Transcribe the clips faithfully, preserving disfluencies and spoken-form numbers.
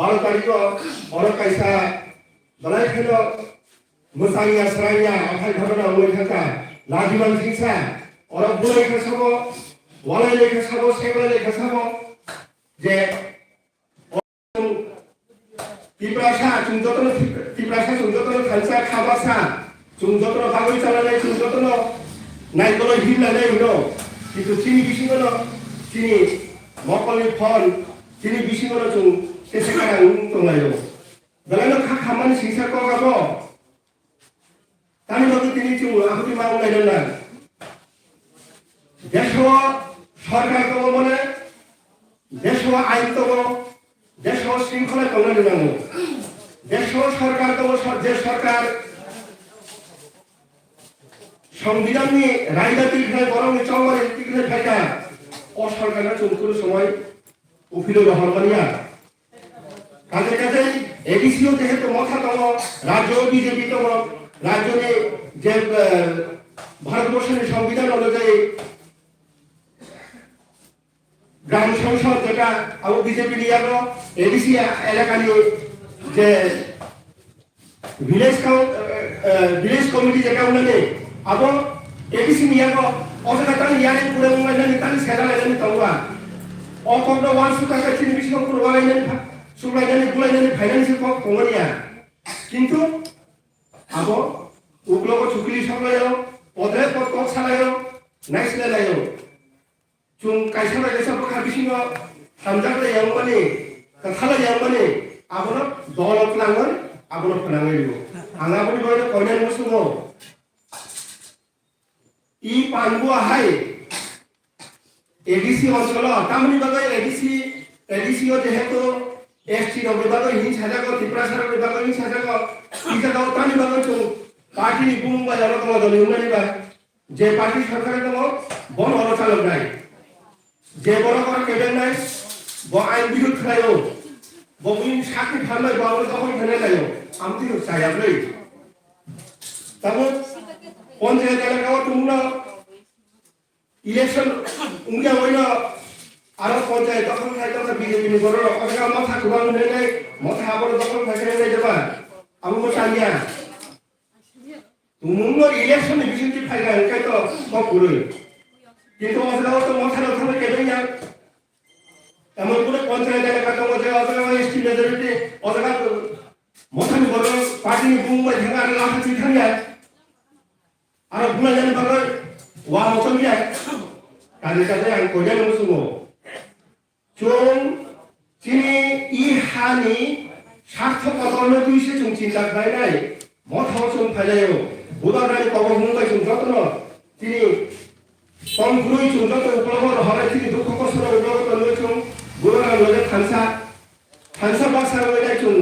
Baro tarikh o oro kaisa belai kheno mwchangya srangya aphai ghotona wngwi thangkha. Lajiman singsa oro bulai kha sabo, walai lai kha sabo, seklai lai kha sabo je Tiprasa chwng jotono, Tiprasa chwng jotono thansa kha baksa, chwng jotono bagwi chalanai, chwng jotono naikolo himlainai hino. Kintu chini bisingono chini mokolni phon, chini bisingono chwng tesa karang wng tonglaio. Belaino kha khammani singsa kok abo. Tani bagwi tini chwng ahudi ma wnglainai na. Deso sorkar tongo mane, deso ain tongo, deso shringkhola tongna nango. Deso sorkar tongo, sor-, je sorkar Songbidanni raida tikhlai borokni chongmani tikhlai phaikha, o sorkarno chwng kunu somoi uphilwi rohormaniya. Kaje kaje A D C o jehetu motha tongo, rajyo B J P tongo, rajyoni je, eh, Bharatborsoni songbidan onujayi Gram Sangsad jeta abo B J P ni yago A D C elakani je village coun-, eh, eh, village committee jeta wngnani abo A D C ni yago o jaga tani yari pura wnglainani tani sera lainani tongo. O kokno wansukha khe chini bisingo kunu walainani pha-, suklainani bulainani phainani se kok tongmani ya. Kintu abo uklogo chukli soklaio, podre pod kok salaio, naisilailaio. Chwng kaisa bai kaisa bwkha bisingo hamjakle yangmani, kwthala yangmani, abono dolo twlangwi, abono phwnangwi rwo. Ang aboni bagwi koinani muchungo. I Pangua hai A D C oncholo, tamoni bagwi A D C, A D C o jehetu S T rokni bagwi hin sajago, Tiprasa rokni bagwi hin sajago, i jagao tamni bagwi chwng party ni bumung bai aro dolo dolo wngnani bai. Je party sorkar tongo, bono oro chaloknai. Je borok oro kebeknai, bo ain bidrut khlaio. Bo bini sakni phalnai, bo abono dokhol khlainai laio. Amtwi rok chaya bwlwi. Tabuk ponchayat elaka o tongmano election wngya oino aro ponchayat dokhol khlai tongkha B J P ni borok rok. O jaga motha kwbang hwnwi nai, motha abono dokhol khlai khe nai jeba. Abo bo chaliya. Tumungno election ni bisingtwi phaikha hwnkhe to kok kwrwi. Kintu o jaga o to motha rok thangwi kebeng ya. Emon kunu ponchayat elaka tongo je o jaga S T majority, o jaga mothani borok party ni bumung bai thangwi aro laha twi thangya. Aro bulainani bagwi wa motom ya. Kani kani ang koinani muchungo. Chwng chini i hani sartho kotorno twi se chwng chinta khlainai. Mothao chwng phailaio. Bubagrani kobo hwnwi bai chwng jotono chini tongphurwi chwng joto uklogo rohornai, chini dukho kosoro uklogo tonwi chwng Bubagrani loge thansa, thansa baksa wngwi nai chwng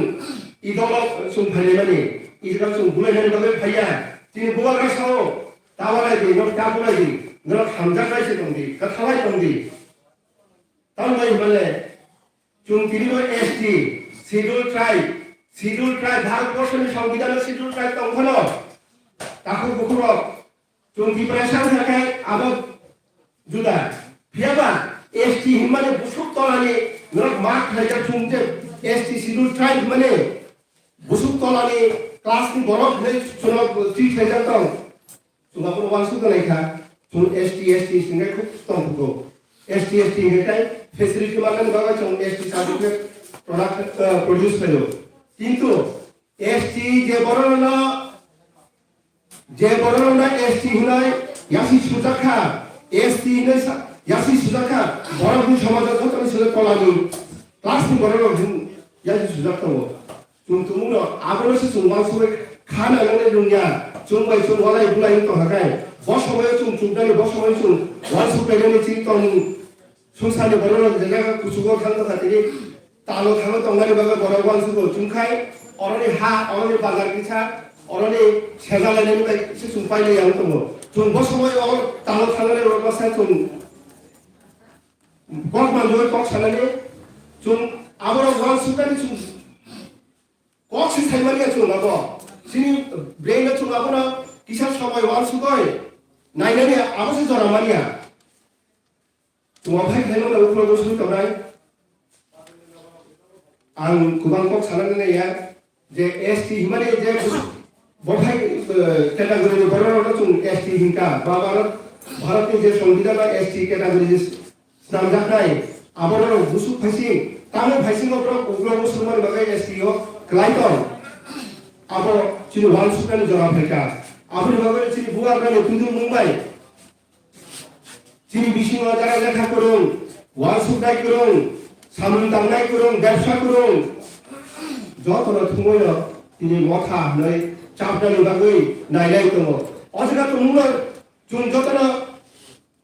i dolo chwng phailaimani. I jora chwng bulainani bagwi phaiya. Chini Bubagra sao, ta balai di, nok ta bulai di, norok hamjaknai se tong di, kwthalai tong di. Tamoni hwnle, chwng tini bo S T, Schedule Tribe, Schedule Tribe, Bharat Borsoni Songbidan o Schedule Tribe tong phano, takhuk bukhuk rok, chwng Tiprasa wngkha khe abo juda. Phiyaba S T hinmani busuk tolani norok mark khlaijak chwng je S T Schedule Tribe hinmani busuk tolani class ni borok hinwi chwngno treat khlaijak tong. Chwng abono uansuk nai kha, chwng S T, S T hingkhe khub tongkhugo. S T, S T hingkhe khai facility manani bagwi chwng S T certificate product, eh, produce khlaio. Kintu S T je borokno, je borokno S T hinwi yasi sujak kha, S T hinwi sa-, yasi sujak kha, borokni somajo jotono sujak tolani class ni borok rok hin yasi sujak tongo. Chwng tumungno abono se chwng uansugwi khana nangni nungya. Chwng bai chwng walai bulai wng tongkha khe, bo somoio chwng chuknani, bo somoio chwng uansuk khainani chini tongmung. Sungsarni borok rok je jaga kuchugo thang tongkha, tini talo thangwi tongnani bagwi borok uansugo. Chwng khai oroni ha, oroni bazar kisa, oroni sejalainani bai se chwng pailai yang tongo. Chwng bo somoio talo thangnani rok bwsa chwng kok manjui kok sanani, chwng aborok uansuknani chwng kok se saimani ya chwng abo. Chini brain no chwng abono kisa somoi uansugoi nainani abo se jora mani ya. Chwng aphai khlaimani ukhulok uansugwi tongnai. ang kubang kok sana nai ya, je S T himani je bothai, eh, category ni borok no chung S T hinka, ba Bharat, Bharat ni je Songbidan no S T category je snamjaknai, abo no busuk phaising, tamo phaising o borok uklo musulman bagwi S T o kwlai tong. Abo chini wansuknani jora phaikha. Aboni bagwi chini bubagrani twidu mungbai. Chini bisingo jara lekha kwrwng, wansuknai kwrwng, samung tangnai kwrwng, bebsa kwrwng, jotono thumwi no tini motha hwnwi chapnani bagwi nailai tongo. O jaga tongmungno chwng jotono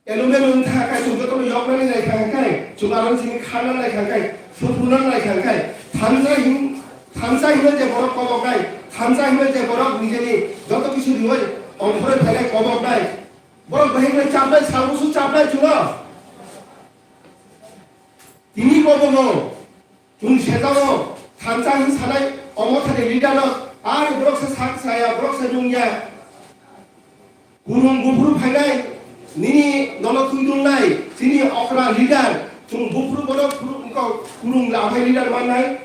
elumelu wngkha khe, chwng jotono yoknani naikha khe, chwng aro chini kharna naikha khe, suphurna naikha khe, thansa hin-, thansa hinwi je borok koboknai, thansa hinwi je borok nijeni joto kisu riwi ongkhorwi phainai koboknai, borok bahai wngnai chapnai, salbusu chapnai chwngno. Tini kobogo chwng sejao thansa hin sanai omo thani leader no, ar borok se sak saya, borok se nungya. Kurung buphuru phainai, nini nono twidungnai, chini okra leader, chwng buphuru bono kurung, kurung laphai leader mannai.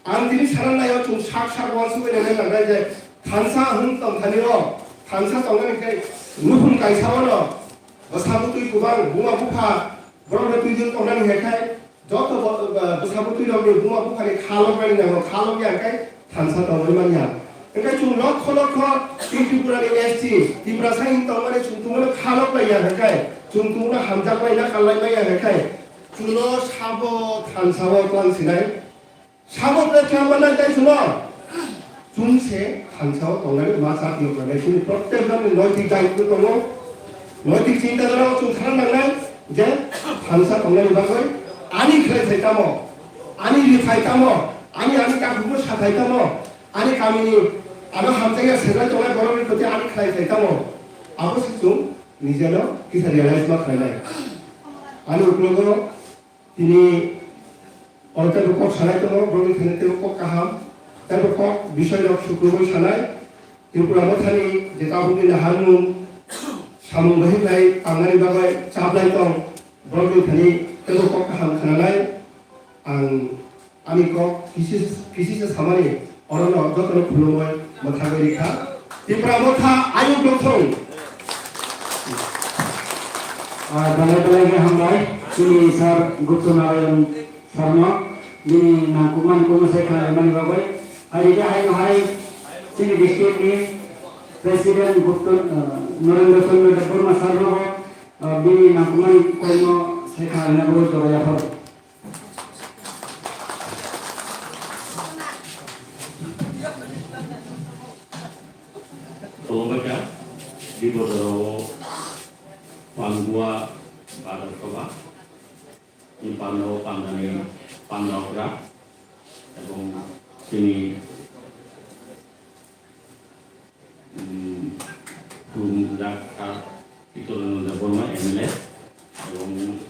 Ang tini sana naio chwng sak sak uansukwi naina nangnai je thansa hwn tongthani rok, thansa tongnani khe nukhung kaisa o no bwsa bwtwi kwbang buma bupha borok no twi twi tongnani hai khai joto bo-, bo-, bwsa bwtwi rok ni buma bupha ni kha lok nani nango, kha lok ya khai thansa tongwi manya. Hwnkhe chwng lokho lokho Tripura ni S T, Tiprasa hin tongmani chwng tongmani kha lok lai ya hai khai chwng tongmani hamjak lai na kal lai manya hai khai. Chulo sabo thansa o twlang sinai. Sabo ble twlang manai tai chulo. Chwng se thansa o tongnai ma cha tiyok manai chini prottek jonni noitik daityo tongo. Noitik chinta dhara o chwng thang nangnai je thansa tongnai bagwi ani khlai thai tamo, ani rithai tamo, ani ani kakubo sathai tamo, ani kamini ano hamjakya sejak tongnai borokni proti ani khlai thai tamo. Abo se chwng nijeno kisa realize ma khlainai. Ani uklogo Tini oro teibo kok sanai tongo, borokni thani teibo kok kaham, teibo kok bisoi rok sukrubui sanai. Tripura mothani je tabukni naharmung samung bahai khlai tangnani bagwi chaplai tong, borokni thani teibo kok kaham khnanai. Ang ani kok kisi, kisi se samani Orono jotono khulumwi mwthagwi rikha. Tipra motha ayuk dongthung. Ah, belai belai khe hambai chini sir Gupta Narayan sir no bini nangkukmani kokno sai khlaimani bagwi. Hai khe hai hai chini district ni president Gupta, ah, Narendra Chandra Debbarma sir no bo, ah, bini nangkukmani kokno sai khlaina bagwi jora yaphar. Kolomaka, Dibodoro, Pangua, Badarkaba, Pando, Pandani, Pandaokra, ebong chini Khulumjak Sir Chittaranjan Debbarma, M L A, ebong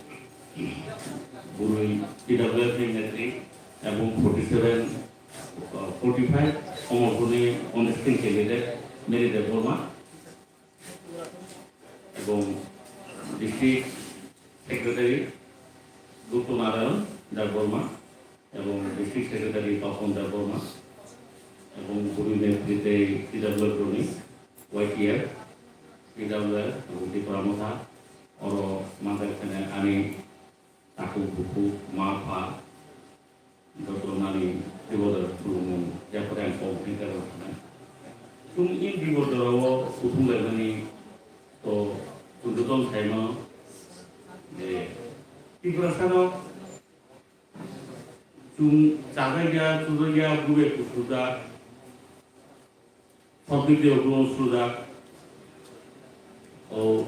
Burui T W F ni Netri, ebong forty seven, forty five Omorpurni contesting candidate Mary Debbarma, ebong District Secretary Dutto Narayan Debbarma, ebong District Secretary Papon Debbarma, ebong Burui Netri tei T W F rokni Y T F, T W F, ebong Tipra Motha, oro manjak thani ani takhuk bukhuk, ma pha, joto nani Dibodor khulumung, yapore ang kok bini karo thangna. Chwng in Dibodoro o kuthum laimani to chwng joto saimano je Tiprasano Chwng chajakya, chujakya, bube kusurjak, sotbiti rok no sujak. O,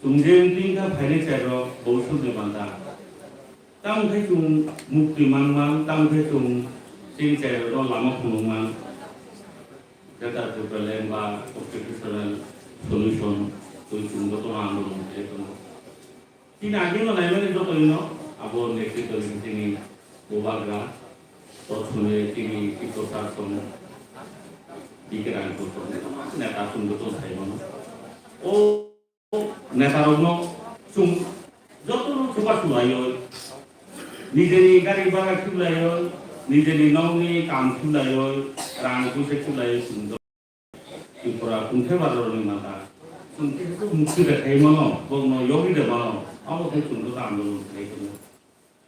chwng je wngtwi wngkha phainai chairok, bobiswkni banta. Tamo khe chwng mukti man man, tamo khe chwng chini chairokno lama phunuk man. Greater Tipraland ba constitutional solution twi chwng jotono andolon khlai tongo. Chini ageno naimani jotoino abo netrito ni chini bubagra, totsune chini Tiprasa song bikerang kosong neta song joto saimano. O netarokno chwng jotono chubachu laioi. Nijeni gari bhara khiblaiwi, nijeni nokni kam khiblaiwi, rang puisa khiblaiwi chwng do. Tripura tongthai barorokni mata. Chwng kisa mukti rwkhaimano, bokno yogi rwmano, abo khe chwng joto andolon khlai tongo.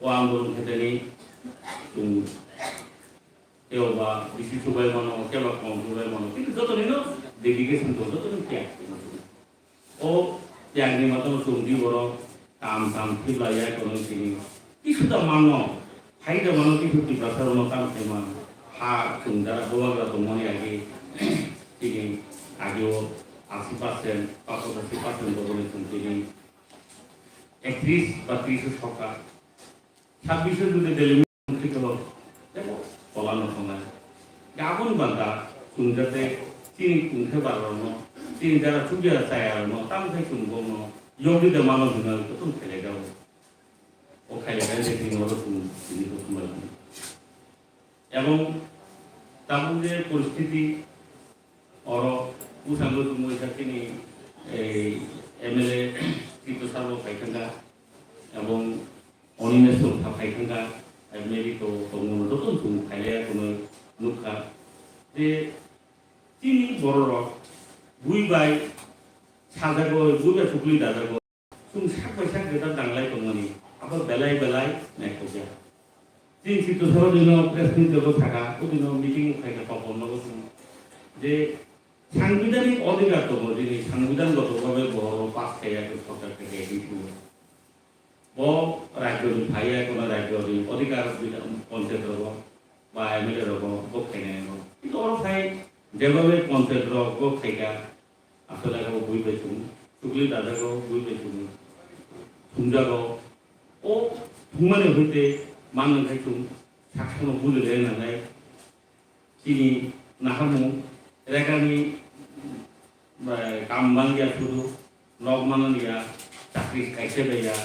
O andolon khe tini chwng tei oba bisi chubai mano, keba kom chubai mano, kintu jotonino dedication tongo, jotonino tyag tongo. O tyagni matano chwng di borok kam tam khiblaiya kono tini. Kisu da mano, hai da mano kisu Tiprasa rono kam khaima. Ha chwng jara bubagra tongmani age tini ageo asi percent, pachasi percent doboni chwng tini ektrish ba trish o soka. Sabbish o jodi deliver Tei bo tebo kolano tongnai. Aboni banta chwng jate chini tongthai barorokno, chini jara chukya chayarokno, tamo khe chwng bokno yogi de mano hwnwi kutung khailai jago. O khailai khe je tini oro chwng tini kutung bai mano. Ebong tabuk je poristiti oro bwskango chwng waisa chini ei M L A Tirtho Sabo phai thangkha ebong Oni nestor kha phai thangkha, maybe to tongmano joto chwng phailaiya kono nukha. Je chini bororok bui bai sajagoi, bui bai chukli dajagoi, chwng sak bai sak jeta danglai tongmani, abo belai belai naithokya. Chini Tirtho Sabo dino press meet joto sakha, o dino meeting khaikha topor nogo chwng. Je sangbidanik odhikar tongo, chini sangbidan goto bhabe borok pass khaiya, sorkar theke issue. Bo rajyoni phaiya, kono rajyoni odhikar bida-, panchayat rogo ba M L A rogo bo khainai no. Kintu oro phai jebhabe panchayat rogo khaikha, asole abo bui bai chwng, chukli dajago bui bai chwng, thumjago. O thumani hoite manwi khai chwng saksono bujilai nangnai. Chini naharmung, regani, eh, kam manya sudu, nok manani ya, chakri kaisa bai ya.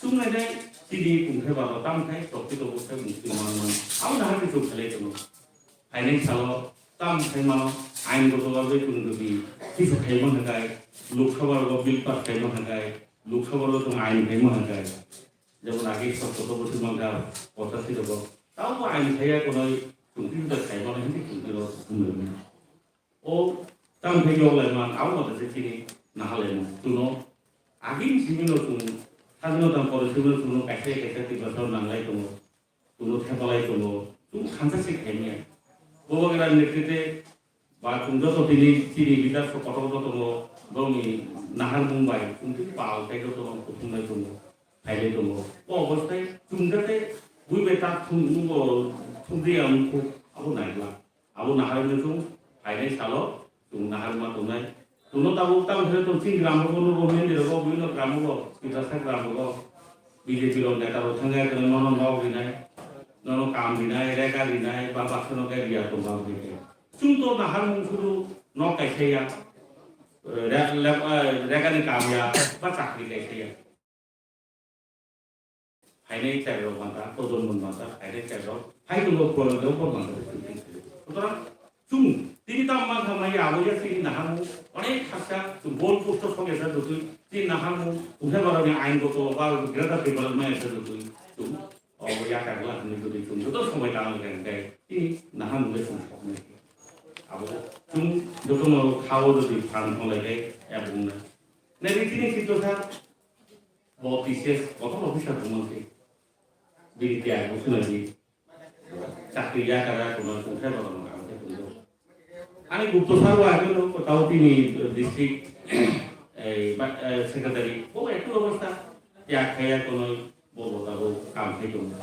Chwng nai nai chini tongthai baro tam khai, tokti tokbo khai mukti man man. Abo nahar khe chwng khalai tongo. Phainai salo tam khai mano, ain goto bagwi chwng jodi kisu khai man hai, Lok Sabha rogo bill pass khai man hai, Lok Sabha rogo chwng ain khai man hai. Jemon age sotto bosor mangkha, pochashi rogo. Tabo ain khaiya kono chwng tini da khai mano hindi chwng tini rw thumlaimani. O tam khai yoglaima, abo mata se chini naharlaima. Chwngno agini simino chwng, sajwno tang pore simino chwngno kaisa kaisa Tiprasa nanglai tongo. Chwngno thepalai tongo. Chwng khansa se khaimya. Bubagra netrite ba chwng joto tini chini leaders rok kotor joto no bongni naharmung bai chwng tini pal tei joto no kuthumnai tongo, phailai tongo. O obostai chwng jate bui bai ta thung, nungo thung dia wngkhu abo naikla. Abo naharmung chwng phainai salo chwng naharma tongnai. Chwngno tabuk tamo khe tong chini gram rogo, nugo, mendiro go, bibhinno gram rogo, Tiprasa gram rogo. B J P rok neta rok thangya khe nono nok rinai, nono kam rinai, rega rinai, ba baksa no khe riya tong ba rinai. Chwng to naharmung sudu nok kaisa ya, re-, le-, eh, regani kam ya, ba chakri kaisa ya. Phainai chari rok manta, todon mon manta, phainai chari rok, phai tongo phuarwi rok bo manta. Sutorang chwng tini tam mankha mai abo ya chini naharmung onek haksa chwng bol posto sok ya sa dutwi, chini naharmung, tongthai barokni ain goto ba greater development ya sa dutwi, chwng. Obo yakar la hwnwi jodi chwng joto somoi tang khe hwnkhe tini naharmung le chwng soknai. Abo chwng jotono kha-o jodi phan tong lai khe yak wng nai. Nai di chini Tirtho sir bo T C S kotor officer tong man se. Bini tiyar bo swnai di. Chakri yakar ya kono tongthai bono ang khe tong. Ani Gupta sir bo age no tao tini district ei ba, eh, secretary bo ektu obostha. Yak khaiya kono bo bo tabo kam khai tongo.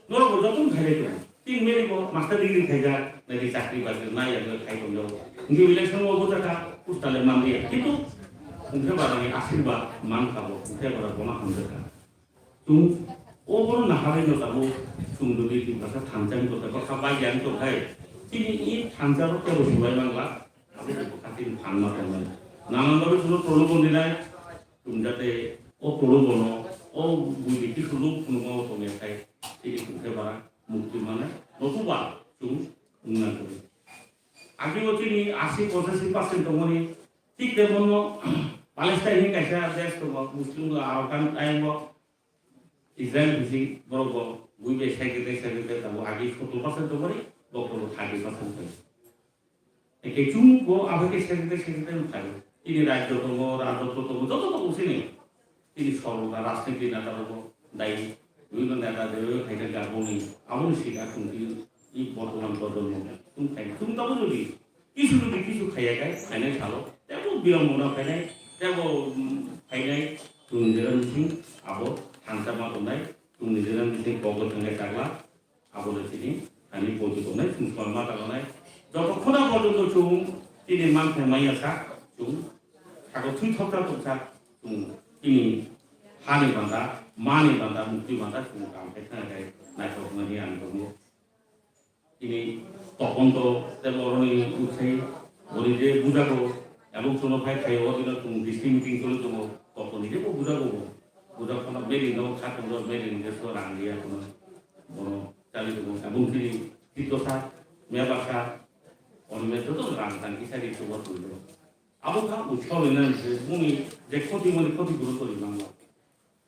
Norok bo jotono khailai tongo. Tin meri bo master degree khaijak, nai chakri bakri nai yak khai tongjago. Ngi election bo bujaka, ustale manliya. Kintu tongthai barani ashirbad mankha bo, tongthai bara bono hamjakha. Chwng o bono naharwi no tabuk chwng jodi Tiprasa thansa ni kotha bwkha bai yang tongkhai, chini i thansa rok tebo swbai mangla, abo bo bwkha chini phan ma tongnai. Nanan bagwi chwngno prolobon rinai, chwng jate o prolobono, o buini kisu luk phunukma o tongya khai, chini tongthai bara mukti manai, notuba chwng wngna kwrwi. Agi o chini asi pochashi percent tongmani, thik tei bono Palestine ni kaisa desh tongo, Muslim rok Arakan ayang o, Israel bising borok bo Bui bai secretary, secretary tabuk agi sottor percent tongmani, bokthogo thirty percent tongo. Eke chwng bo abo khe secretary, secretary wng phaio. Chini rajyo tongo, rajotwo tongo, joto tongo chini. Chini sorkar, rajniti neta rokbo dai, bibhinno neta de khaina gaboni, aboni sika chwng chini i bortoman projonmo chwng phai, chwng tabuk jodi kisu jodi kisu khaiya khai, phainai salo, tebo birombona phainai, tebo, um, phainai, chwng nijera bising abo thansa ma tongnai, chwng nijera bising kok bo thangkhe chakla, Abo le chini ani poito tongnai, chwng sal ma ta tongnai. Joto khona porjonto chwng chini manthai maya sa, chwng sago thwi thoksa tongsa, chwng chini hani banda, mani banda, mukti banda, chwng kam khe thang khe naithok mani ang tongo. Chini topon to tei boroni utsai, boni je bujago, ebong chwngno phai phaio, o dino chwng district meeting choli tongo, topon ni je bo bujago bo. Bujak khana meri no kha tongo, meri ni je so rang liya kono. Bono chali tongo. Aboni chini Tito sir, Meba sir, oni me joto rang tang kisa di subo tongdo. Abo kha utsaho ina je muni je khoti muni khoti guru tori mangla.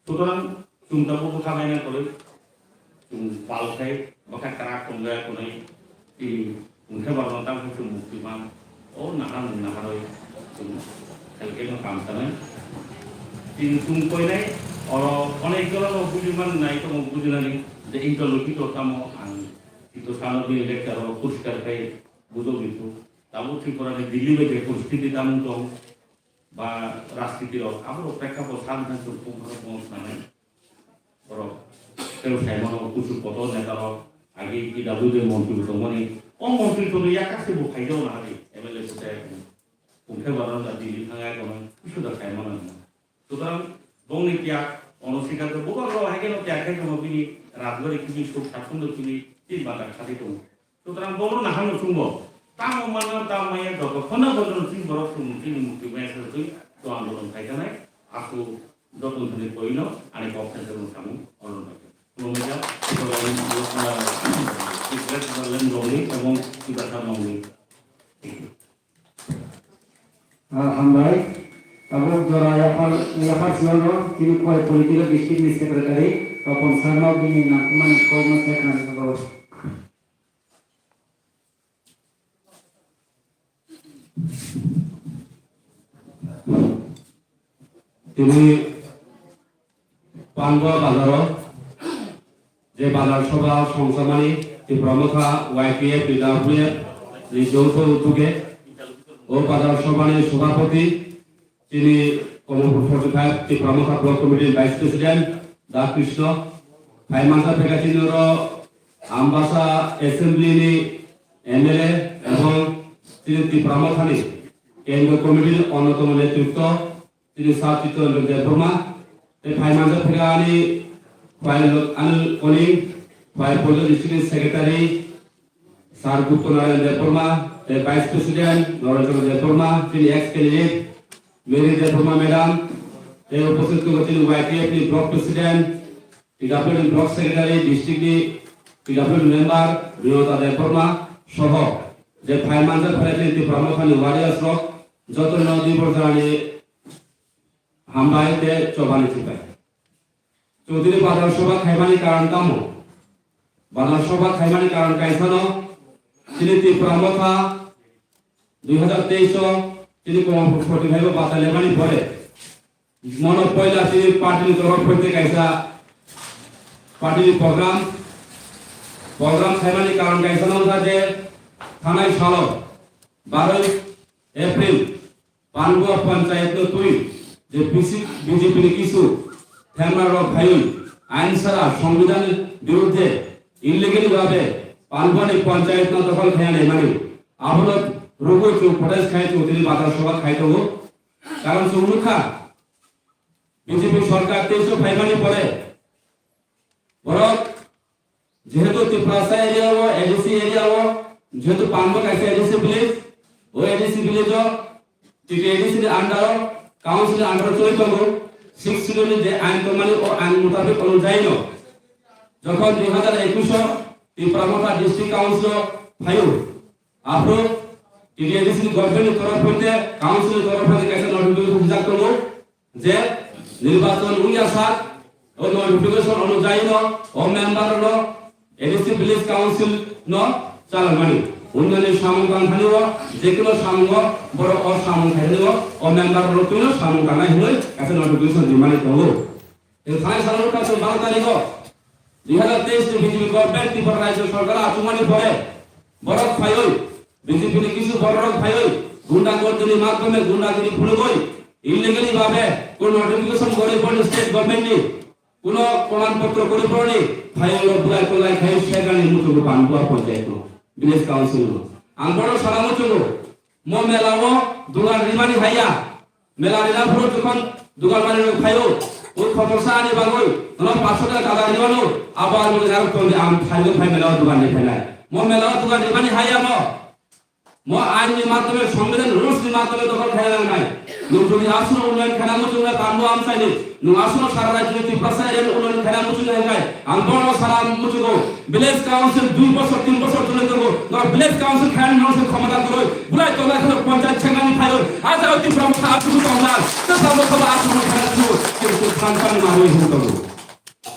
Sutorang chwng tabuk bwkha baina kwrwi, chwng pal khai bwkha kwrak tongya kwrwi, tini Wngkhe borokno tamo chwng mukti man, o naharmung naharwi chwng selkeno kam sanai. Chini chwng koinai, oro onek jora no buji man nai tongo bujinani, je interlocutor tamo ang Tito sano bini lecture o poriskar khai bujok ditu. Tabuk Tripura ni Delhi bai je poristiti tamo tong, ba rajniti rok, abo rok prekkhapo san san chwng tong phano tong sanai. Borok tei saimano kuchuk kotor neta rok agi P W D montri bo tongmani. O montri tongwi yakar se bo phaijao na hari M L A se tei kungkhe barang da Delhi thangya kono kuchuk da saimano. Sutorang bongni tiyak ono sikar ke bubar rok hai keno tiyak khai kono bini rajbari kini suk satung do kini tin bata khati tongo. Sutrang bono nahano chwngbo tamo mana tamo maya joto khona bojono chini borok chwng chini mukti maya se twi to andolon khaijanai asu joto thani koino ani kok thani samung olon bai. Khulumjak Tiprasa Mongni ebong Tiprasa Mongni. Thank you. Ah, hambai. Tabuk jora yaphar, yaphar siyano tini koi political district ni secretary Topon Sarma bini nangkukmani kokno seknani bagwi. Tini Panbua bazaro je bazar sobha songsamani Tipra Motha Y T F, T W F ni joutho utuke o bazar sobhani sobhapoti chini Komolpur forty five Tipra Motha Block Committee Vice President Da Krishna, phai mansa phekha chini oro Ambasa Assembly ni M L A ebong chini Tipra Mothani Kendriya Committee ni onnotomo netritwo chini Sir Chitranjan Debbarma, tei phai mansa phekha ani phai lo-, ani oni phai Poito District ni Secretary Sir Gupta Narayan Debbarma, tei Vice President Narendra Debbarma, chini ex candidate Mary Debbarma Madam, tei uposthit tongo chini Y T F ni Block President, P W D ni Block Secretary, District ni P W D Member Rinota Debbarma soho je phai manjak phai chini Tipra Mothani warriors rok jotono dui borjani hambai tei chobani chubai. Chwng tini bazar sobha khaimani karon tamo? Bazar sobha khaimani karon kaisano, chini Tipra Motha dui hazar teis o chini Komolpur forty five o bata lemani pore, mono poila chini party ni torok hoite kaisa party ni program, program khaimani karon kaisano wngkha je thanai salo baroi April Panbua panchayat no twi je B J P ni kisu themra rok phaiwi ain sara songbidhan birudde illegally bhabe Panbua ni panchayat no dokhol khaiya naimani abono rugwi chwng protest khai chwng tini bazar sobha khai tongo. Karon chwng nukha B J P sorkar teis o phaimani pore borok Jehetu Tiprasa area o, A D C area o, jehetu Panbua kaisa A D C village, o A D C village o T T A D C ni under o, council ni under o choli tongo, six schedule ni je ain tongmani o ain mutabik onujai no. Jokhon dui hazar ekush o Tipra Motha District Council o phaio, aphuru T T A D C ni government ni torof hoite, council ni torof hoite kaisa notification rijak tongo, je nirbachon wngya sak O notification onujayi no o member no A D C village council no chalangmani. Unnayoni samung tangthani o, je kono samung o, borok o samung khaithani o, o member no twi no samung tangnai hinwi kaisa notification rimani tongo. Tei thani salo kaisa baro tarikh o dui hazar teis ni B J P government Tripura Rajya Sarkar achukmani pore borok phaiwi B J P ni kisu borok phaiwi gunda gordini madhyome gundagiri phunugwi illegally babe kono notification gori borni state government ni kono proman potro gori borni phaiwi bulai tolai khai segani muchungo Panbua panchayat no village council no ang borok sana muchungo mo mela o dugan rimani haiya. Mela rina phuru jokhon dugan mani rok phaio, o khotorsa ani bagwi, nono paanch sho taka kada ribano, abo ani bagwi narwk tongdi, ang phaigwi phai mela o dugan ni phainai. Mo mela o dugan rimani haiya mo. Mo ain ni madhyome, songbidhan rules ni madhyome dokhol khaina nangnai. Nwng jodi aswk unnayon khaina muchungnai Panbua amchaini, nwng aswk sara rajyo ni Tiprasa area ni unnayon khaina muchungnai hwnkhe, ang bono sana muchungo. Village council dui bosor, tin bosor choli tongo. Nor village council khayan nor se khomota kwrwi. Bulai tolai kheno panchayat sengani phaio. Aja oti from kha atu tongna. Tesa mo khaba atu mo khana tu. Kintu thansa ni maroi hum tongo.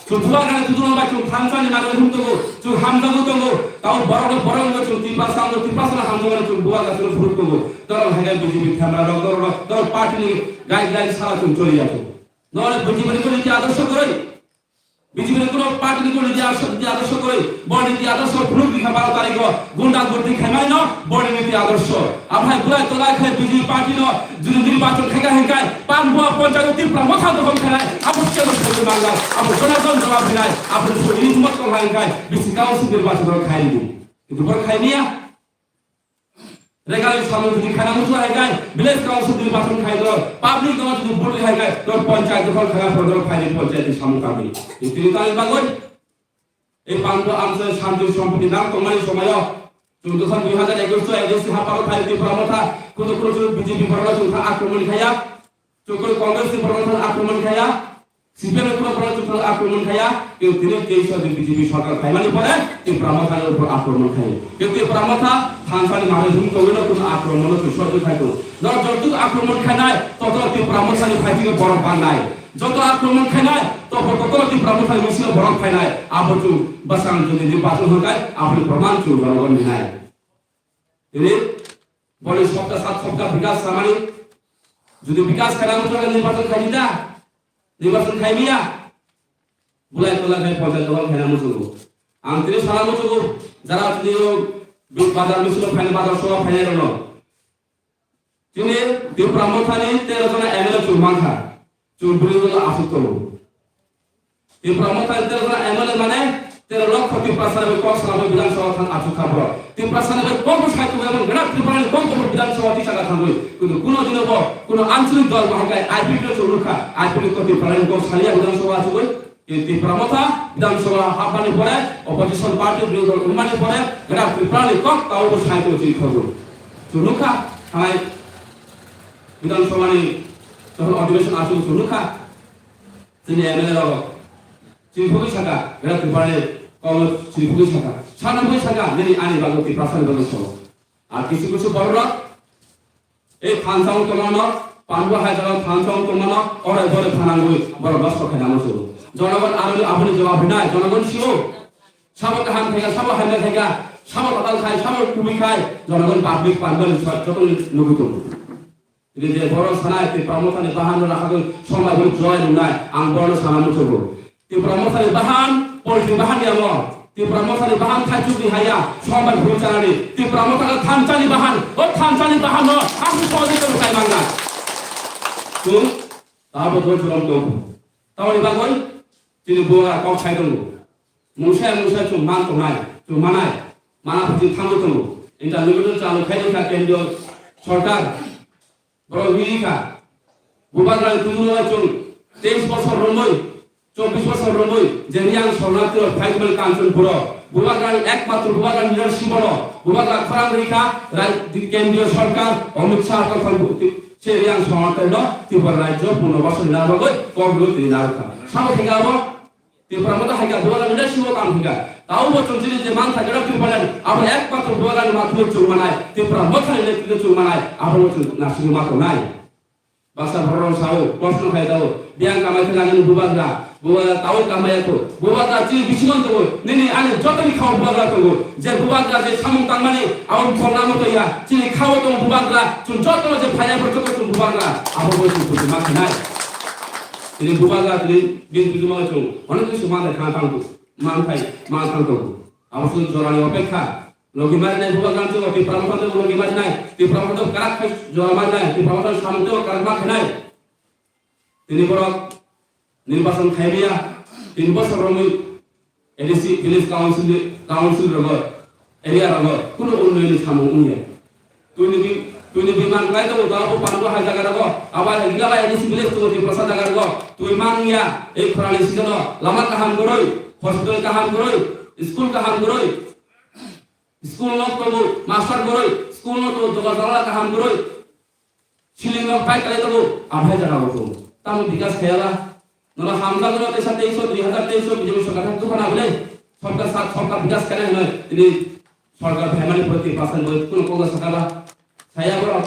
Tu bua kana tu tong bai tu thansa ni maroi hum tongo. Tu hamda mo tongo. Tau borok no borok no tu tipa sam no tipa sam hamda mo tu bua ka tu phurut tongo. Dorok hagai B J P thamra rok dorok rok dorok party ni guideline sara tu choli ya tu. Nor B J P ni kuli ki adorsho kwrwi. B J P ni kuno party ni kuno niti adorsho, niti adorsho kwrwi, bo niti adorsho phunuk bikha baro tarikh o gunda gurdi khaimai no bo ni niti adorsho. Aphai bulai tolai khai B J P party no jodi nirbachon khaika hinkai Panbua panchayat Tipra motha dokhol khainai abo chelo sori mangal abo jonajon jawab hinai abo sori ni himmat tong hai hinkai bisi council nirbachon ro khai ridi. Kintu bor khai niya. Regali samung jodi khaina muchung hai kai, village council jodi bachon khai do, public no jodi vote hai kai, to panchayat dokhol khaina pore do khai panchayat ni samung kami. Tini tani bagoi, ei Panbua amsa shanti sompoti nang tongmani somayo, chwng dosa dui hazar ekush to A D C haparo khai Tipra motha, kuno kuno chwng B J P parala chwng kha akromon khaya, Chukuri Congress ni borok thang akromon khaya, C P M ni borok thang akromon khaya, keu tini teis ni B J P sarkar phaimani pore Tipra Motha ni upor akromon khaya. Keu Tipra Motha thansa ni manwi hum tongwi no kuno akromon no twi sojwi khai tongo. Noro joto akromon khainai, toto Tipra Motha ni phaitwi borok bangnai. Joto akromon khainai, to toto Tipra Motha ni bisingo borok phainai. Abo chwng bwsang jodi ni bachon hwnkhe, aboni proman chwng jonogon hinai. Tini boni sopta sat sopta bikas samani, jodi bikas khaina muchungo nirbachon khaidi da, nirbachon khaimiya, bulai tola khai panchayat dokhol khaina muchungo. Ang tini sana muchungo, jara tini o bazar misil phaina bazar soba phaina rwno. Tini Tipra Mothani tero jona M L A chwng mankha. Chwng bwrwi no aswk tongo. Tipra Motha ni tero jona M L A mane tero lokho Tiprasa ni kok salabo Bidhan Sabha thang achuk kha borok. Tiprasa ni kok bo sai tongwi emon gana Tripura ni kok bo Bidhan Sabha tisa ka thangwi. Kintu kuno dino bo kuno anchalik dol bo hakai I P F T no chwng nukha. I P F T ko Tripura ni kok saliya Bidhan Sabha achugwi. Kintu Tipra Motha Bidhan Sabha hapmani pore opposition party bini dol wngmani pore gana Tripura ni kok tao bo sai tongwi chini khorbo. Chwng nukha thanai Bidhan Sabha ni jokhon adhibeshon achuk chwng nukha. Chini M L A rok chini phugwi saka, Greater Tripura ni kok chini phugwi saka, sana phugwi saka, nini ani bagwi Tiprasa ni bagwi solo. Ar kisu kisu borok rok, ei phansa wng tongmano, Pandu hai jaga phansa wng tongmano, orai borai phanangwi borok nosto khainani solo. Jonogon aroni aboni jawab hinai, jonogon sio. Sabo kaham khaika, sabo hamya khaika, sabo tatal khai, sabo kubui khai, jonogon public Pandu ni soi jotoni nugwi tongo. Tini je borok sanai Tipra Mothani bahan no rakhagwi sombai hwnwi joy nungnai, ang borokno sana muchungo. Tipra Mothani bahan, poltri bahan ya mo. Tipra Mothani bahan thaichukni haya, sombai hwnwi chanani. Tipra Mothani thanchani bahan, o thanchani bahan no ang sojai tong sai mangna. Chwng tabo dol jolom tong. Tamoni bagwi tini bo kok sai tongo. Mungsa mungsa chwng man tongnai, chwng manai. Mana phuti thangwi tongo. Interlocutor chalu khai kha kendriyo sorkar. Borok wi kha. Bubagra ni tungmung no chwng teis bosor romwi, chobbish bosor romwi, je Riyang Sornatri rok phai tongmani Kanchanpur o. Bubagra ni ekmatro Bubagra ni leadership o no. Bubagra khorang ri kha, rai-, kendriyo sorkar, Amit Shah tongthok se Riyang Sornatri no Tripura rajyo punorbasoni na bagwi kok rwi twi na kha. Sabo thika abo Tipra Motha hai kha, Bubagra leadership o tang kha. Tao bo chwng chini je man thang khe Tripura ni, abo ekmatro Bubagra ni mathwmwi chwng manai, Tipra Motha ni netrito chwng manai, abo no chwng naisingwi ma tongnai. Baksa borok rok sao, proshno khai tao, biyang kamai khe nangani Bubagra, Bubagra tao kamaya ko. Bubagra chini bisingo tongo. Nini ani jotoni khao bubagra tongo. Je bubagra je samung tangmani abo bolna moto ya. Chini khao tongo bubagra. Chwng jotono je phaiya bo joto chwng bubagra. Abo bo chwng buji ma khinai. Chini bubagra chini bin buji ma chwng. Onek kisi ma de kha tang tu. Man thai, man thang tongo. Abo chwng jorani opekha. Logi mari nai bubagra chwng Tipra Motha chwng logi mari nai. Tipra Motha karak khai jora mari nai. Tipra Motha samung chwng karak ma khinai. Tini borok nirbachon khaimaya, tin bosor romwi A D C, village council, council rogo, area rogo, kuno unnayoni samung wngya. Tuni bi, tuni biman klai tongo, tabo panbo hai jaga rogo, abo hai gila bai A D C village tongo, Tiprasa jaga rogo, twi mangya, ei khorani season o, lama kaham goroi, hospital kaham goroi, school kaham goroi, school nok tongo, master goroi, school nok tongo, doga jala kaham goroi. Siling rok pai kai tongo, aphai jaga bo tongo. Tamo bikas khayala. Nono hamjak no tesa teis so, dui hazar teis so, B J P sorkar thang tukana bole. Sorkar sat, sorkar bikas khaina hinoi. Tini sorkar phaimani pore twi pasan bole kuno kok sakala. Saya borok.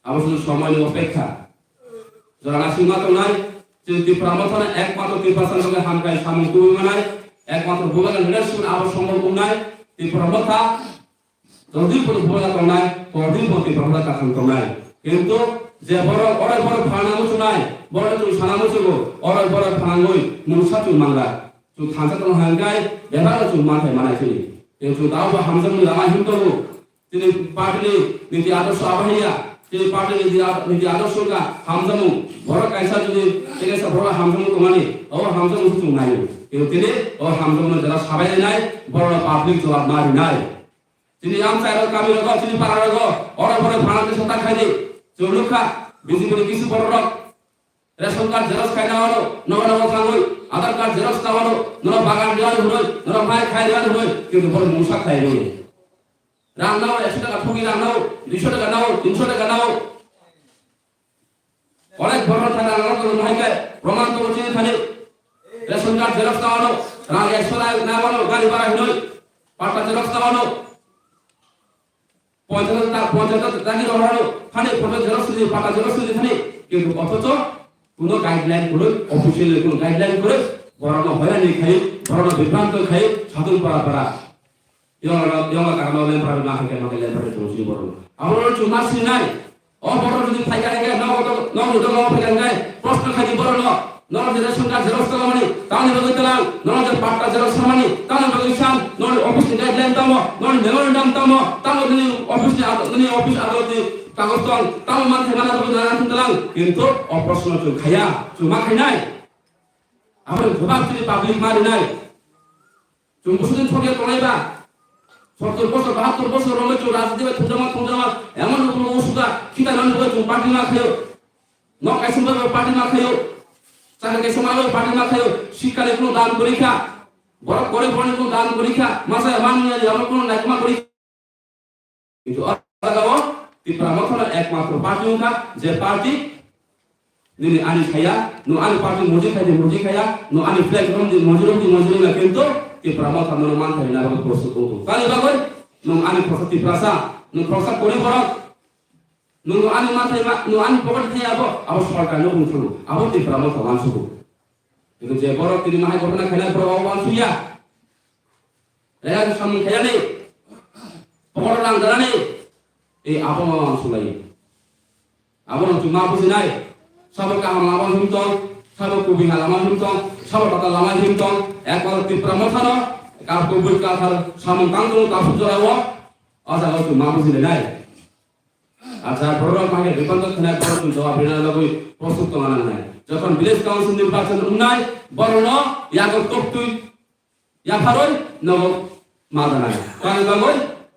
Abo sunu somoi ni opekha. Jora nasing ma tongnai. Chini Tipra Motha no ekmatro Tipra san hamkai samung tubui manai. Ekmatro bubagan leadership abo sombol wngnai. Tipra Motha Jodi kono bubagra tongnai, kordin bo Tipra Motha kakham tongnai. Kintu je borok oro borok phalna muchunai, borok chwng sana muchugo, oro borok phalangwi mungsa chwng mangra. Chwng thansa tongna hwnkhai, bebakno chwng manthai manai chini. Kintu tao bo hamjakmung lama him tongo. Chini party ni niti adorsho abo haiya, chini party ni niti ad-, niti adorsho wngkha hamjakmung. Borok kaisa jodi tei kaisa borok hamjakmung tongmani, abo hamjakmung se chwng naio. Kintu tini abo hamjakmung jora sabai nai, borokno public jawab ma rinai. Chini amchai rok, kami rogo, chini para rogo, oro borok phalangwi sota khaidi. Chwng nukha, B J P ni kisu borok rok ration card xerox khaina oro, nogo nogo thangwi, Aadhaar card xerox ta oro, nono bagan riyani hwnwi, nono mai khai riyani hwnwi, kintu borok mungsa khlai rwi. Rang nao, ekso taka thugi rang nao, duiso taka nao, tinso taka nao. Onek borok thani rang rok tong hai khe, proman tongo chini thani. Ration card xerox ta wano, rang ekso na, na wano, gari bhara hinoi, patta xerox ta wano. Ponchayat ta, ponchayat ta dagi rok wano, thani ponchayat xerox sudi, patta xerox sudi thani. Kintu othocho, kuno guideline kwrwi, official ni kuno guideline kwrwi, borokno hoirani khai, borokno bibranto khai, satung para para. Yong, yong, karma len para na khai, ma len para tongo chini borok. Abo chuma sinai. O borok jodi phaikha khe, nogo to, nogo to, nogo phaikha khe, proshno khai di borokno. Nogo je ration card xerox tongmani, tamni bagwi tlang. Nogo je patta xerox samani, tamni bagwi sam. Nogo office ni guideline tamo, nogo memorandum tamo, tamo nini office ni ado-, nini office adalot ni kagoj tong, tamo man thai mana bagwi nana thung tlang. Kintu o proshno chwng khaya, chwng ma khainai. Abo ni jobab chini public ma rinai. Chwng bwswk din thokya tongnai ba? Sottor bosor, bahattor bosor romwi chwng rajniti bai thumjakma, thumjakma, emon rokno usuga, khitai nani bai chwng party ma khaio. Nok kaisa bai party ma khaio. Chakri kaisa ma bai party ma khaio. Sikha ni kuno dan kwrwi kha. Borok gorib borok ni kuno dan kwrwi kha. Masa emon ni abo kuno naikma kwrwi. Kintu o jaga o Tipra Motha no ekmatro party wngkha, je party nini ani saya, nwng ani party moji khai di moji khaya, nwng ani flag rom di moji rom di moji rom ya, kintu Tipra Motha nono man khai na bagwi prostuk wngkha. Kani bagwi nwng ani khoroksa Tiprasa, nwng khoroksa kwrwi borok, nwng ani man khai ma, nwng ani pocket khai abo, abo sorkar no wng thangwi, abo Tipra Motha wansugo. Kintu je borok tini mahai ghotona khainai borok abo wansuya. Rega samung khainani. Pokoro rang danani. Ei abo ma wansulai. Abo no chuma bujinai. Sabo kaham lama him tong, sabo kubi ha lama him tong, sabo tata lama him tong. Ekbar Tipra Motha no, kar kubui kathar samung tang tong tapu jora o. O jaga o chuma bujinai nai. Acha, borok ma khe bipanto khnai borok ni jawab rina bagwi prostuk tongna nangnai. Jokhon village council nirbachon wngnai, borok no yago toktwi yapharwi nogo ma danai. Tani bagwi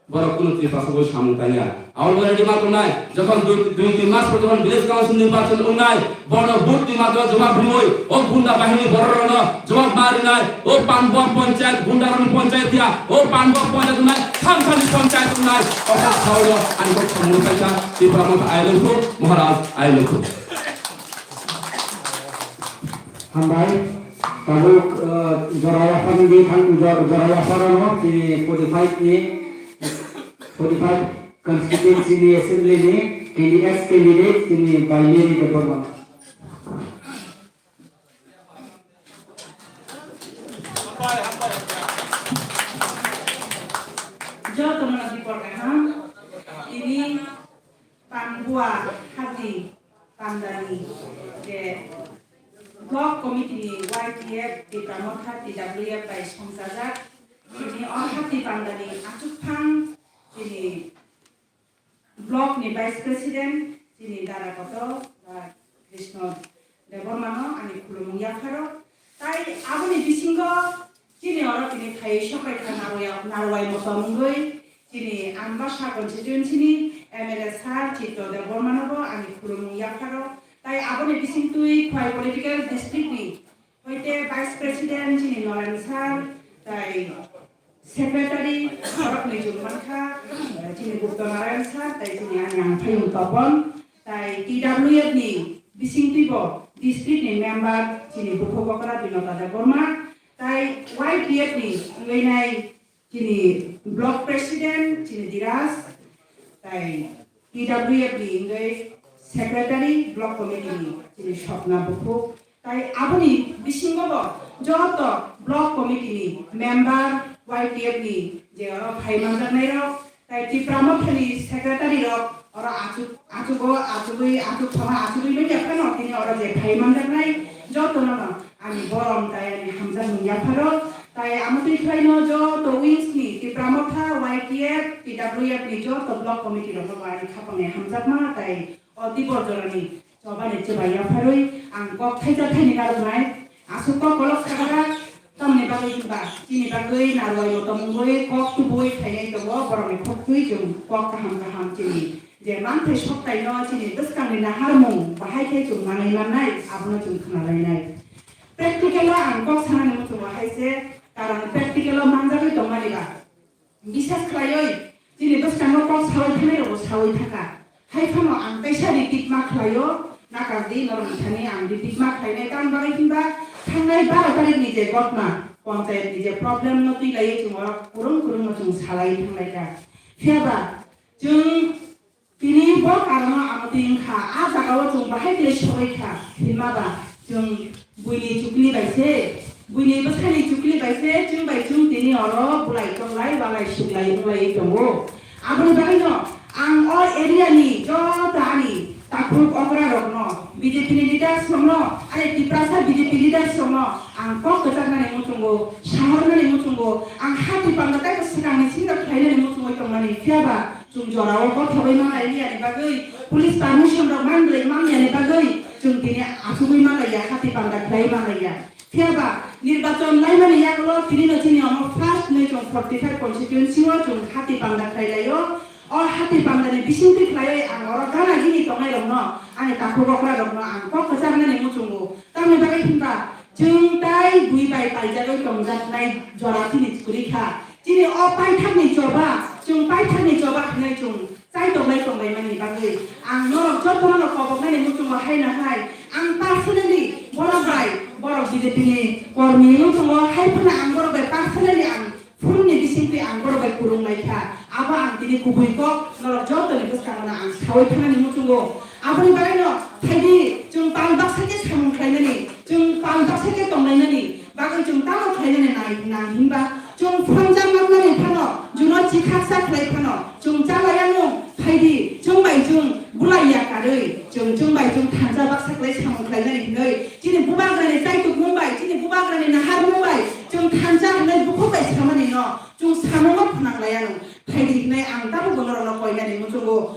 borok kuno twi pasogwi samung tangya. Abo already ma tongnai, jokhon dui, dui tin mas pore jokhon village council nirbachon wngnai, Bono vote ni madhya jawab riwi, o gunda bahini borok rokno jawab ma rinai, o Panbom ponchayat, gunda rokni ponchayat ya, o Panbom ponchayat wngnai, thamsani ponchayat wngnai, o kok sawi o ani kok samung paikha, Tipra Motha I love you, Maharaj I love you. Hambai, tabuk, eh, jora yapharni di thang, jor-, jora yapharno, tini forty-five ni, forty-five constituency ni assembly ni, tini ex candidate, tini Baileni Debbarma. Jotono dipor kaham, tini Pambua Hati Pandani je Block Committee ni Y T F Tipra Motha T W F bai songchajak, tini o Hati Pandani achukphang tini Block ni Vice President chini dara kotor, ah, Krishna Debbarmano ani khulumung yapharo. Tai aboni bisingo chini oro tini phaiwi sokrai kha narwai, narwai motom wngwi chini Ambasa constituency ni M L A sir Chitto Debbarmano bo ani khulumung yapharo. Tai aboni bisingtwi Khwai political district ni hoite Vice President chini Noren sir, tai Secretary, borok ni chwng mankha, eh, chini Gupta Narayan sir, tai chini ani ang phayung Topon, tai T W F ni bisingtwi bo district ni member chini bukhuk okra Binota Debbarma, tai Y T F ni wngwi nai chini block president chini Diraj, tai T W F ni wngwi secretary block committee ni chini Sopna bukhuk, tai aboni bisingo bo joto block committee ni member, Y T F ni je oro phai manjaknai rok, tai Tipra Motha ni secretary rok oro achuk, achugo, achugwi, achuk thoma achugwi nukya phano tini oro je phai manjaknai joto no no ani borom tai ani hamjakmung yapharo, tai amotwi khlaino joto wings ni Tipra Motha, Y T F, T W F ni joto block committee rok no ani khapang ni hamjakma tai o tibor jorani Chobani chubai yapharwi ang kok thaisa thaini narwknai. Aswk kok kolok sakha, tamni bagwi hwnba chini bagwi narwai motom wngwi kok tubui khainai tongo, borokni khuktwi chwng kok kaham kaham chini je manthai soktaino chini bwskangni naharmung bahai khe chwng manwi mannai, abono chwng khwnalainai. Practical o ang kok sanani muchungo hai se, karon practical o manjagwi tongmani ba. Bisas khlaiwi chini bwskango kok sawi thanai rokbo sawi thangkha. Hai phano ang kaisa repeat ma khlaio, nakardi norok thani ang repeat ma khlainai, tamni bagwi hwnba thangnai baro tarikni je gotma, panchayatni je problem no twi laiwi chwng oro kwrwng kwrwngno chwng salai thanglaikha. Phiyaba chwng Tini bo karono amotwi wngkha, a jagao chwng bahai khe sogwi kha, hwnma ba chwng buini chukli bai se, buini bwsani chukli bai se chwng bai chwng tini oro bulai tonglai, walai suklai wngwi tongo. Aboni bagwino ang o area ni joto ani takhuk okra rokno, B J P ni leaders rokno, ani Tiprasa B J P leaders rokno ang kok kwcharnani muchungo, sahornani muchungo, ang hati panda tei swkangni sindok khlainani muchungwi tongmani, phiyaba Chwng jorao kothogwi manlai liyani bagwi, police permission rok manlai manliyani bagwi chwng tini achugwi manlaiya, hati panda khlai manlaiya. Phiyaba nirbachon laimani yagulo tinino chini omo first hwnwi chwng forty five constituency o chwng hati panda khlai laio. O hati pandani bisingtwi khlaiwi ang oro gana gini tongnai rokno, ani takhuk okra rokno ang kok kwcharnani muchungo. Tamni bagwi hwnba chwng tai bui bai paijagwi tongjaknai jora chini kwrwi kha. Chini o paithakni choba, chwng paithakni choba hwnwi chwng chai tonglai tonglaimani bagwi ang norok jotono koboknani muchungo haino hai ang personally borok bai, borok B J P ni kormi wng tongo, hai phano ang borok bai personally ang phone ni bisingtwi ang borok bai kwrwng lai kha. Abo ang tini kubui kok norok jotoni bwskango no ang sawi thanani muchungo. Aboni bagwino phaidi chwng pal baksa khe samung khlainani, chwng pal baksa khe tonglainani bagwi chwng tamo khlainani nai nang hinba chwng phongjak manmani phano, juno chikhaksa khlai phano chwng chalaiya nung phaidi chwng bai chwng bulai ya karwi chwng chwng bai chwng thansa baksa khlai samung khlainani hinwi chini bubagrani chaitukmung bai, chini bubagrani naharmung bai chwng thansa hinwi bukhuk bai samani no chwng samungo phwnang laiya nung phaidi hinwi ang tabukbo norokno koinani muchungo.